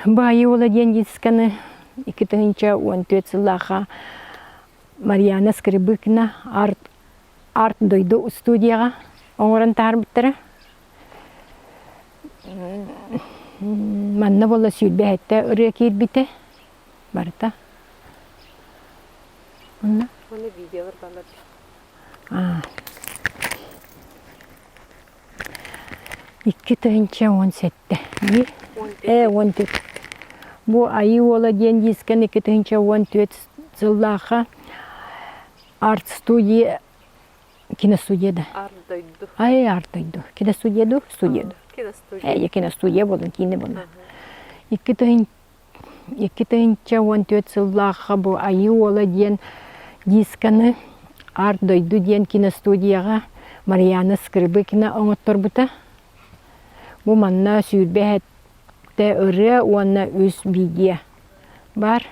Баайы уола диэн дисканы 2014 сыллаахха Марьяна Скрыбыкина арт арт дойду студияҕа оҥорон таһаарбыттара. Манна буолла 27 ырыа киирбитэ барыта. Онно? Уонна видеолар балар. Аа. 2017. Ээ, 14. Бу Айыы уола диэн дискэн 2014 сыллаахха арт-студия киностудия да. Арт дойду. Ай, арт дойду. Киностудия ду, студия ду. Киностудия. Ээ, киностудия буолан, киинэ буолла. 2014 сыллаахха бу Айыы уола диэн дисканы Арт дойду диэн киностудияҕа Марьяна Скрыбыкина оҥотторбута. Бу манна 27 ырыа уонна үс видео баар.